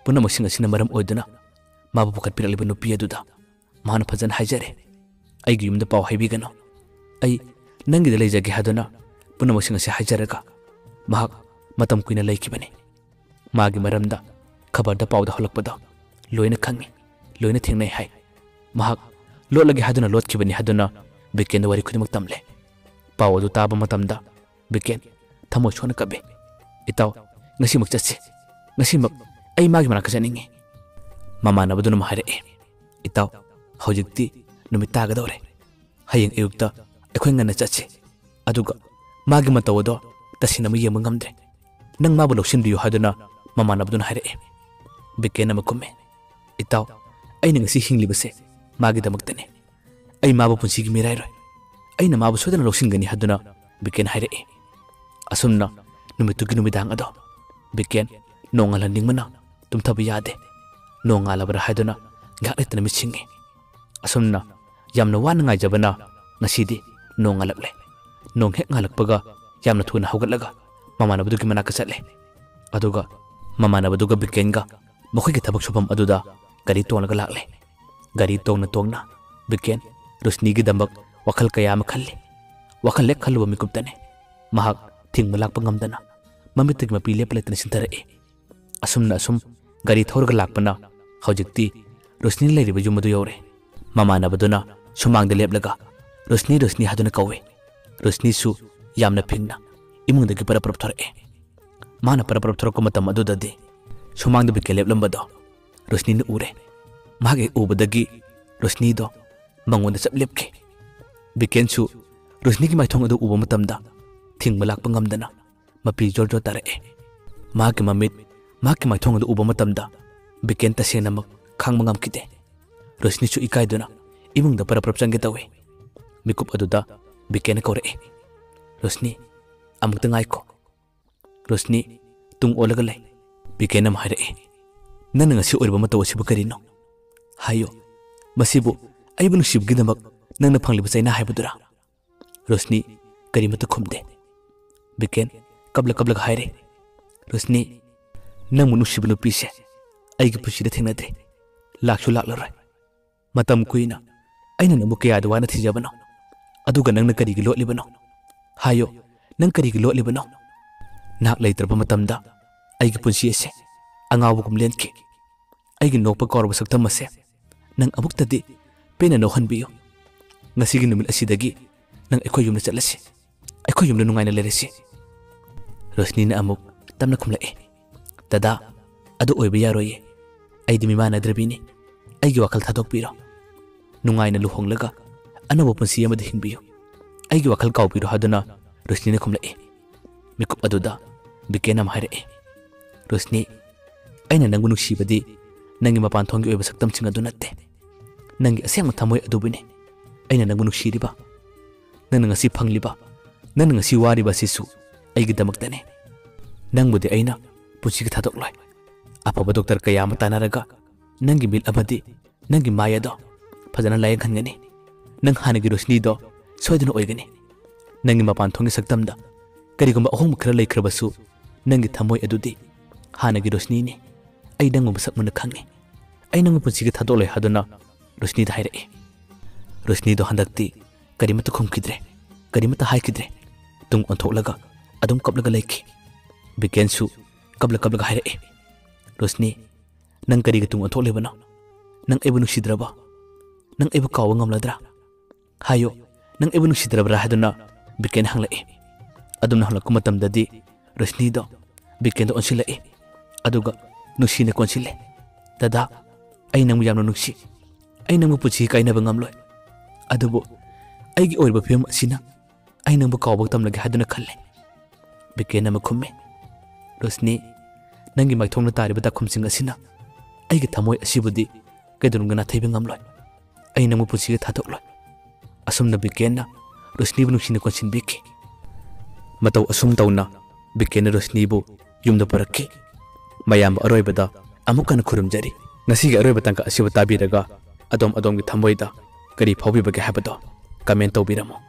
ꯄꯨꯝꯅꯃꯛꯁꯤꯡ ꯑꯁꯤꯅ ꯃꯔꯝ ꯑꯣꯏꯗꯨꯅ ꯃꯥꯕꯨ ꯄꯨꯈꯠꯄꯤꯔꯛꯂꯤꯕ ꯅꯨꯄꯤ ꯑꯗꯨꯗ ꯃꯍꯥꯛꯅ ꯐꯖꯅ ꯍꯥꯏꯖꯔꯦ, "ꯑꯩꯒꯤ ꯌꯨꯝꯗ ꯄꯥꯎ ꯍꯥꯏꯕꯤꯒꯅꯨ꯫ ꯑꯩ ꯅꯪꯒꯤꯗ ꯂꯩꯖꯒꯦ" ꯍꯥꯏꯗꯨꯅ ꯄꯨꯝꯅꯃꯛꯁꯤꯡ ꯑꯁꯤ ꯍꯥꯏꯖꯔꯒ ꯃꯍꯥꯛ ꯃꯇꯝ ꯀꯨꯏꯅ ꯂꯩꯈꯤꯕꯅꯤ꯫ ꯃꯥꯒꯤ ꯃꯔꯝꯗ ꯈꯕꯔꯗ ꯄꯥꯎꯗ ꯍꯧꯔꯛꯄꯗꯣ ꯂꯣꯏꯅ ꯈꯪꯏ, ꯂꯣꯏꯅ ꯊꯦꯡꯅꯩ ꯍꯥꯏ꯫ ꯃꯍꯥꯛ ꯂꯣꯠꯂꯒꯦ ꯍꯥꯏꯗꯨꯅ ꯂꯣꯠꯈꯤꯕꯅꯤ ꯍꯥꯏꯗꯨꯅ ꯕꯤꯀꯦꯟꯗ ꯋꯥꯔꯤ ꯈꯨꯗꯤꯡꯃꯛ ꯇꯝꯂꯦ꯫ ꯄꯥꯎ ꯑꯗꯨ ꯇꯥꯕ ꯃꯇꯝꯗ ꯕꯤꯀꯦꯟ ꯊꯃꯣꯏ ꯁꯣꯛꯅ ꯀꯞꯄꯤ꯫ "ꯏꯇꯥꯎ, ꯉꯁꯤꯃꯛ ꯆꯠꯁꯤ꯫ ꯉꯁꯤꯃꯛ ꯑꯩ ꯃꯥꯒꯤ ꯃꯅꯥꯛꯇ ꯆꯠꯅꯤꯡꯉꯤ꯫" ꯃꯃꯥꯟꯅꯕꯗꯨꯅ ꯑꯃꯨꯛ ꯍꯥꯏꯔꯛꯏ, "ꯏꯇꯥꯎ, ꯍꯧꯖꯤꯛꯇꯤ ꯅꯨꯃꯤꯠ ꯇꯥꯒꯗꯧꯔꯦ꯫ ꯍꯌꯦꯡ ꯑꯌꯨꯛꯇ ꯑꯩꯈꯣꯏ ꯉꯟꯅ ꯆꯠꯁꯤ꯫ ꯑꯗꯨꯒ ꯃꯥꯒꯤ ꯃꯇꯧ ꯑꯗꯣ ꯇꯁꯦꯡꯅ ꯑꯃꯨꯛ ꯌꯦꯡꯕ ꯉꯝꯗ꯭ꯔꯦ꯫ ꯅꯪ ꯃꯥꯕꯨ ꯂꯧꯁꯤꯟꯕꯤꯌꯨ" ꯍꯥꯏꯗꯨꯅ ꯃꯃꯥꯟꯅꯕꯗꯨꯅ ꯍꯥꯏꯔꯛꯏ꯫ ꯕꯤꯀꯦꯟ ꯑꯃꯨꯛ ꯈꯨꯝꯃꯤ, "ꯏꯇꯥꯎ, ꯑꯩꯅ ꯉꯁꯤ ꯍꯤꯡꯂꯤꯕꯁꯦ ꯃꯥꯒꯤꯗꯃꯛꯇꯅꯤ꯫ ꯑꯩ ꯃꯥꯕꯨ ꯄꯨꯟꯁꯤꯒꯤ ꯃꯤꯔꯥꯏꯔꯣꯏ꯫ ꯑꯩꯅ ꯃꯥꯕꯨ ꯁꯣꯏꯗꯅ ꯂꯧꯁꯤꯟꯒꯅꯤ" ꯍꯥꯏꯗꯨꯅ ꯕꯤꯀꯦꯟ ꯍꯥꯏꯔꯛꯏ꯫ ꯑꯁꯨꯝꯅ ꯅꯨꯃꯤꯠꯇꯨꯒꯤ ꯅꯨꯃꯤꯗꯥꯡ ꯑꯗꯣ ꯕꯤꯀꯦꯟ ꯅꯣꯡꯉꯥꯜꯍꯟꯅꯤꯡꯕꯅ ꯇꯨꯝꯊꯕ ꯌꯥꯗꯦ꯫ ꯅꯣꯡꯉꯥꯜꯂꯕ꯭ꯔꯥ ꯍꯥꯏꯗꯨꯅ ꯉꯥꯏꯍꯥꯛ ꯂꯩꯇꯅ ꯃꯤꯠ ꯁꯤꯡꯏ꯫ ꯑꯁꯨꯝꯅ ꯌꯥꯝꯅ ꯋꯥꯅ ꯉꯥꯏꯖꯕꯅ ꯉꯁꯤꯗꯤ ꯅꯣꯡꯉꯥꯜꯂꯛꯂꯦ꯫ ꯅꯣꯡ ꯍꯦꯛ ꯉꯥꯜꯂꯛꯄꯒ ꯌꯥꯝꯅ ꯊꯨꯅ ꯍꯧꯒꯠꯂꯒ ꯃꯃꯥꯟꯅꯕꯗꯨꯒꯤ ꯃꯅꯥꯛꯇ ꯆꯠꯂꯦ꯫ ꯑꯗꯨꯒ ꯃꯃꯥꯟꯅꯕꯗꯨꯒ ꯕꯤꯀꯦꯟꯒ ꯃꯈꯣꯏꯒꯤ ꯊꯕꯛ ꯁꯨꯐꯝ ꯑꯗꯨꯗ ꯒꯥꯔꯤ ꯇꯣꯡꯂꯒ ꯂꯥꯛꯂꯦ꯫ ꯒꯥꯔꯤ ꯇꯣꯡꯅ ꯇꯣꯡꯅ ꯕꯤꯀꯦꯟ ꯔꯣꯁꯅꯤꯒꯤꯗꯃꯛ ꯋꯥꯈꯜ ꯀꯌꯥ ꯑꯃ ꯈꯜꯂꯤ꯫ ꯋꯥꯈꯜ ꯍꯦꯛ ꯈꯜꯂꯨꯕ ꯃꯤꯀꯨꯞꯇꯅꯤ ꯃꯍꯥꯛ ꯊꯤꯡꯕ ꯂꯥꯛꯄ ꯉꯝꯗꯅ ꯃꯃꯤꯠꯇꯒꯤ ꯃꯄꯤ ꯂꯦꯞꯄ ꯂꯩꯇꯅ ꯆꯤꯟꯊꯔꯛꯏ꯫ ꯑꯁꯨꯝꯅ ꯑꯁꯨꯝ ꯒꯥꯔꯤ ꯊꯧꯔꯒ ꯂꯥꯛꯄꯅ ꯍꯧꯖꯤꯛꯇꯤ ꯔꯣꯁꯅꯤꯅ ꯂꯩꯔꯤꯕ ꯌꯨꯝ ꯑꯗꯨ ꯌꯧꯔꯦ꯫ ꯃꯃꯥꯟꯅꯕꯗꯨꯅ ꯁꯨꯃꯥꯡꯗ ꯂꯦꯞꯂꯒ "ꯔꯣꯁꯅꯤ, ꯔꯣꯁꯅꯤ" ꯍꯥꯏꯗꯨꯅ ꯀꯧꯏ꯫ ꯔꯣꯁꯅꯤꯁꯨ ꯌꯥꯝꯅ ꯐꯤꯡꯅ ꯏꯃꯨꯡꯗꯒꯤ ꯄꯔꯞ ꯄꯔꯞ ꯊꯣꯔꯛꯑꯦ꯫ ꯃꯥꯅ ꯄꯔꯞ ꯄꯔꯞ ꯊꯣꯔꯛꯄ ꯃꯇꯝ ꯑꯗꯨꯗꯗꯤ ꯁꯨꯃꯥꯡꯗ ꯕꯤꯀꯦꯟ ꯂꯦꯞꯂꯝꯕꯗꯣ ꯔꯣꯁꯅꯤꯅ ꯎꯔꯦ꯫ ꯃꯍꯥꯛ ꯍꯦꯛ ꯎꯕꯗꯒꯤ ꯔꯣꯁꯅꯤꯗꯣ ꯃꯉꯣꯟꯗ ꯆꯞ ꯂꯦꯞꯈꯤ꯫ ꯕꯤꯀꯦꯟꯁꯨ ꯔꯣꯁꯅꯤꯒꯤ ꯃꯥꯏꯊꯣꯡ ꯑꯗꯨ ꯎꯕ ꯃꯇꯝꯗ ꯊꯤꯡꯕ ꯂꯥꯛꯄ ꯉꯝꯗꯅ ꯃꯄꯤ ꯖꯣꯔ ꯖꯣꯔ ꯇꯥꯔꯛꯑꯦ꯫ ꯃꯍꯥꯛꯀꯤ ꯃꯃꯤꯠ, ꯃꯍꯥꯛꯀꯤ ꯃꯥꯏꯊꯣꯡ ꯑꯗꯨ ꯎꯕ ꯃꯇꯝꯗ ꯕꯤꯀꯦꯟ ꯇꯁꯦꯡꯅꯃꯛ ꯈꯥꯡꯕ ꯉꯝꯈꯤꯗꯦ꯫ ꯔꯣꯁꯅꯤꯁꯨ ꯏꯀꯥꯏꯗꯨꯅ ꯏꯃꯨꯡꯗ ꯄꯔꯞ ꯄꯔꯞ ꯆꯪꯒꯦ ꯇꯧꯏ꯫ ꯃꯤꯀꯨꯞ ꯑꯗꯨꯗ ꯕꯤꯀꯦꯟꯅ ꯀꯧꯔꯛꯏ, "ꯔꯣꯁꯅꯤ, ꯑꯃꯨꯛꯇ ꯉꯥꯏꯈꯣ꯫" ꯔꯣꯁꯅꯤ ꯇꯨꯡ ꯑꯣꯜꯂꯒ ꯂꯩ꯫ ꯕꯤꯀꯦꯟꯅ ꯑꯃꯨꯛ ꯍꯥꯏꯔꯛꯏ, "ꯅꯪꯅ ꯉꯁꯤ ꯑꯣꯏꯔꯤꯕ ꯃꯇꯧ ꯑꯁꯤꯕꯨ ꯀꯔꯤꯅꯣ? ꯍꯥꯏꯌꯨ, ꯃꯁꯤꯕꯨ ꯑꯩꯕꯨ ꯅꯨꯡꯁꯤꯕꯒꯤꯗꯃꯛ ꯅꯪꯅ ꯐꯪꯂꯤꯕ ꯆꯩꯅꯥ ꯍꯥꯏꯕꯗꯨꯔꯥ?" ꯔꯣꯁꯅꯤ ꯀꯔꯤꯃꯠꯇ ꯈꯨꯝꯗꯦ꯫ ꯕꯤꯀꯦꯟ ꯀꯞꯂ ꯀꯞꯂꯒ ꯍꯥꯏꯔꯦ, "ꯔꯣꯁꯅꯤ, ꯅꯪꯕꯨ ꯅꯨꯡꯁꯤꯕ ꯅꯨꯄꯤꯁꯦ ꯑꯩꯒꯤ ꯄꯨꯟꯁꯤꯗ ꯊꯦꯡꯅꯗ꯭ꯔꯤ, ꯂꯥꯛꯁꯨ ꯂꯥꯛꯂꯔꯣꯏ꯫ ꯃꯇꯝ ꯀꯨꯏꯅ ꯑꯩꯅ ꯅꯪꯕꯨ ꯀꯌꯥꯗ ꯋꯥꯅ ꯊꯤꯖꯕꯅꯣ, ꯑꯗꯨꯒ ꯅꯪꯅ ꯀꯔꯤꯒꯤ ꯂꯣꯠꯂꯤꯕꯅꯣ? ꯍꯥꯏꯌꯣ, ꯅꯪ ꯀꯔꯤꯒꯤ ꯂꯣꯠꯂꯤꯕꯅꯣ? ꯅꯍꯥꯛ ꯂꯩꯇ꯭ꯔꯕ ꯃꯇꯝꯗ ꯑꯩꯒꯤ ꯄꯨꯟꯁꯤ ꯑꯁꯦ ꯑꯉꯥꯎꯕꯒꯨꯝ ꯂꯦꯟꯈꯤ꯫ ꯑꯩꯒꯤ ꯅꯣꯛꯄ ꯀꯥꯎꯔꯕ ꯁꯛꯇꯝ ꯑꯁꯦ ꯅꯪ ꯑꯃꯨꯛꯇꯗꯤ ꯄꯦꯟꯅ ꯅꯣꯛꯍꯟꯕꯤꯌꯨ꯫ ꯉꯁꯤꯒꯤ ꯅꯨꯃꯤꯠ ꯑꯁꯤꯗꯒꯤ ꯅꯪ ꯑꯩꯈꯣꯏ ꯌꯨꯝꯗ ꯆꯠꯂꯁꯤ꯫ ꯑꯩꯈꯣꯏ ꯌꯨꯝꯗ ꯅꯨꯡꯉꯥꯏꯅ ꯂꯩꯔꯁꯤ꯫" ꯔꯣꯁꯅꯤꯅ ꯑꯃꯨꯛ ꯇꯞꯅ ꯈꯨꯝꯂꯛꯏ, "ꯗꯗꯥ, ꯑꯗꯨ ꯑꯣꯏꯕ ꯌꯥꯔꯣꯏꯌꯦ꯫ ꯑꯩꯗꯤ ꯃꯤꯃꯥꯟꯅꯗ꯭ꯔꯕꯤꯅꯤ꯫ ꯑꯩꯒꯤ ꯋꯥꯈꯜ ꯊꯥꯗꯣꯛꯄꯤꯔꯣ꯫ ꯅꯨꯡꯉꯥꯏꯅ ꯂꯨꯍꯣꯡꯂꯒ ꯑꯅꯧꯕ ꯄꯨꯟꯁꯤ ꯑꯃꯗ ꯍꯤꯡꯕꯤꯌꯨ꯫ ꯑꯩꯒꯤ ꯋꯥꯈꯜ ꯀꯥꯎꯕꯤꯔꯣ" ꯍꯥꯏꯗꯨꯅ ꯔꯣꯁꯅꯤꯅ ꯈꯨꯝꯂꯛꯏ꯫ ꯃꯤꯀꯨꯞ ꯑꯗꯨꯗ ꯕꯤꯀꯦꯟ ꯑꯃ ꯍꯥꯏꯔꯛꯏ, "ꯔꯣꯁꯅꯤ, ꯑꯩꯅ ꯅꯪꯕꯨ ꯅꯨꯡꯁꯤꯕꯗꯤ ꯅꯪꯒꯤ ꯃꯄꯥꯟ ꯊꯣꯡꯒꯤ ꯑꯣꯏꯕ ꯁꯛꯇꯝꯁꯤꯡ ꯑꯗꯨ ꯅꯠꯇꯦ꯫ ꯅꯪꯒꯤ ꯑꯁꯦꯡꯕ ꯊꯃꯣꯏ ꯑꯗꯨꯕꯨꯅꯤ ꯑꯩꯅ ꯅꯪꯕꯨ ꯅꯨꯡꯁꯤꯔꯤꯕ꯫ ꯅꯪꯅ ꯉꯁꯤ ꯐꯪꯂꯤꯕ, ꯅꯪꯅ ꯉꯁꯤ ꯋꯥꯔꯤꯕ ꯑꯁꯤꯁꯨ ꯑꯩꯒꯤꯗꯃꯛꯇꯅꯤ꯫ ꯅꯪꯕꯨꯗꯤ ꯑꯩꯅ ꯄꯨꯟꯁꯤꯒꯤ ꯊꯥꯗꯣꯛꯂꯣꯏ꯫ ꯑꯐꯕ ꯗꯣꯛꯇꯔ ꯀꯌꯥ ꯑꯃ ꯇꯥꯟꯅꯔꯒ ꯅꯪꯒꯤ ꯃꯤꯠ ꯑꯃꯗꯤ ꯅꯪꯒꯤ ꯃꯥꯏ ꯑꯗꯣ ꯐꯖꯅ ꯂꯥꯌꯦꯡꯍꯟꯒꯅꯤ꯫ ꯅꯪ ꯍꯥꯟꯅꯒꯤ ꯔꯣꯁꯅꯤꯗꯣ ꯁꯣꯏꯗꯅ ꯑꯣꯏꯒꯅꯤ꯫ ꯅꯪꯒꯤ ꯃꯄꯥꯟ ꯊꯣꯡꯒꯤ ꯁꯛꯇꯝꯗ ꯀꯔꯤꯒꯨꯝꯕ ꯑꯍꯣꯡꯕ ꯈꯔ ꯂꯩꯈ꯭ꯔꯕꯁꯨ, ꯅꯪꯒꯤ ꯊꯃꯣꯏ ꯑꯗꯨꯗꯤ ꯍꯥꯟꯅꯒꯤ ꯔꯣꯁꯅꯤꯅꯤ꯫ ꯑꯩ ꯅꯪꯕꯨ ꯃꯁꯛ ꯃꯨꯟꯅ ꯈꯪꯉꯤ꯫ ꯑꯩ ꯅꯪꯕꯨ ꯄꯨꯟꯁꯤꯒꯤ ꯊꯥꯗꯣꯛꯂꯣꯏ" ꯍꯥꯏꯗꯨꯅ ꯔꯣꯁꯅꯤꯗ ꯍꯥꯏꯔꯛꯏ꯫ ꯔꯣꯁꯅꯤꯗꯣ ꯍꯟꯗꯛꯇꯤ ꯀꯔꯤꯃꯠꯇ ꯈꯨꯝꯈꯤꯗ꯭ꯔꯦ, ꯀꯔꯤꯃꯠꯇ ꯍꯥꯏꯈꯤꯗ꯭ꯔꯦ꯫ ꯇꯨꯡ ꯑꯣꯟꯊꯣꯛꯂꯒ ꯑꯗꯨꯝ ꯀꯞꯂꯒ ꯂꯩꯈꯤ꯫ ꯕꯤꯀꯦꯟꯁꯨ ꯀꯞꯂ ꯀꯞꯂꯒ ꯍꯥꯏꯔꯛꯏ, "ꯔꯣꯁꯅꯤ, ꯅꯪ ꯀꯔꯤꯒꯤ ꯇꯨꯡ ꯑꯣꯟꯊꯣꯛꯂꯤꯕꯅꯣ? ꯅꯪ ꯑꯩꯕꯨ ꯅꯨꯡꯁꯤꯗ꯭ꯔꯕꯣ? ꯅꯪ ꯑꯩꯕꯨ ꯀꯥꯎꯕ ꯉꯝꯂꯗ꯭ꯔꯥ? ꯍꯥꯏꯌꯨ, ꯅꯪ ꯑꯩꯕꯨ ꯅꯨꯡꯁꯤꯗ꯭ꯔꯕ꯭ꯔꯥ?" ꯍꯥꯏꯗꯨꯅ ꯕꯤꯀꯦꯟ ꯍꯪꯂꯛꯏ꯫ ꯑꯗꯨꯝꯅ ꯍꯪꯂꯛꯄ ꯃꯇꯝꯗꯗꯤ ꯔꯣꯁꯅꯤꯗꯣ ꯕꯤꯀꯦꯟꯗ ꯑꯣꯟꯁꯤꯜꯂꯛꯏ꯫ ꯑꯗꯨꯒ ꯅꯨꯡꯁꯤꯅ ꯀꯣꯟꯁꯤꯜꯂꯦ꯫ "ꯗꯗꯥ, ꯑꯩ ꯅꯪꯕꯨ ꯌꯥꯝꯅ ꯅꯨꯡꯁꯤ꯫ ꯑꯩ ꯅꯪꯕꯨ ꯄꯨꯟꯁꯤꯒꯤ ꯀꯥꯏꯅꯕ ꯉꯝꯂꯣꯏ꯫ ꯑꯗꯨꯕꯨ ꯑꯩꯒꯤ ꯑꯣꯏꯔꯤꯕ ꯐꯤꯕꯝ ꯑꯁꯤꯅ ꯑꯩ ꯅꯪꯕꯨ ꯀꯥꯎꯕ ꯇꯝꯂꯒꯦ ꯍꯥꯏꯗꯨꯅ ꯈꯜꯂꯦ꯫" ꯕꯤꯀꯦꯟ ꯑꯃ ꯈꯨꯝꯃꯤ꯫ "ꯔꯣꯁꯅꯤ, ꯅꯪꯒꯤ ꯃꯥꯏꯊꯣꯡꯅ ꯇꯥꯔꯤꯕ ꯇꯥꯈꯨꯝꯁꯤꯡ ꯑꯁꯤꯅ ꯑꯩꯒꯤ ꯊꯃꯣꯏ ꯑꯁꯤꯕꯨꯗꯤ ꯀꯩꯗꯧꯅꯨꯡꯗ ꯅꯥꯊꯩꯕ ꯉꯝꯂꯣꯏ꯫ ꯑꯩ ꯅꯪꯕꯨ ꯄꯨꯟꯁꯤꯒꯤ ꯊꯥꯗꯣꯛꯂꯣꯏ꯫" ꯑꯁꯨꯝꯅ ꯕꯤꯀꯦꯟꯅ ꯔꯣꯁꯅꯤꯕꯨ ꯅꯨꯡꯁꯤꯅ ꯀꯣꯟꯁꯤꯟꯕꯤꯈꯤ꯫ ꯃꯇꯧ ꯑꯁꯨꯝ ꯇꯧꯅ ꯕꯤꯀꯦꯟꯅ ꯔꯣꯁꯅꯤꯕꯨ ꯌꯨꯝꯗ ꯄꯨꯔꯛꯈꯤ꯫ ꯃꯌꯥꯝꯕꯨ ꯑꯔꯣꯏꯕꯗ ꯑꯃꯨꯛ ꯍꯟꯅ ꯈꯨꯔꯨꯝꯖꯔꯤ꯫ ꯉꯁꯤꯒꯤ ꯑꯔꯣꯏꯕ ꯇꯥꯡꯀꯛ ꯑꯁꯤꯕꯨ ꯇꯥꯕꯤꯔꯒ ꯑꯗꯣꯝ ꯑꯗꯣꯝꯒꯤ ꯊꯃꯣꯏꯗ ꯀꯔꯤ ꯐꯥꯎꯕꯤꯕꯒꯦ ꯍꯥꯏꯕꯗꯣ comment ꯇꯧꯕꯤꯔꯝꯃꯨ꯫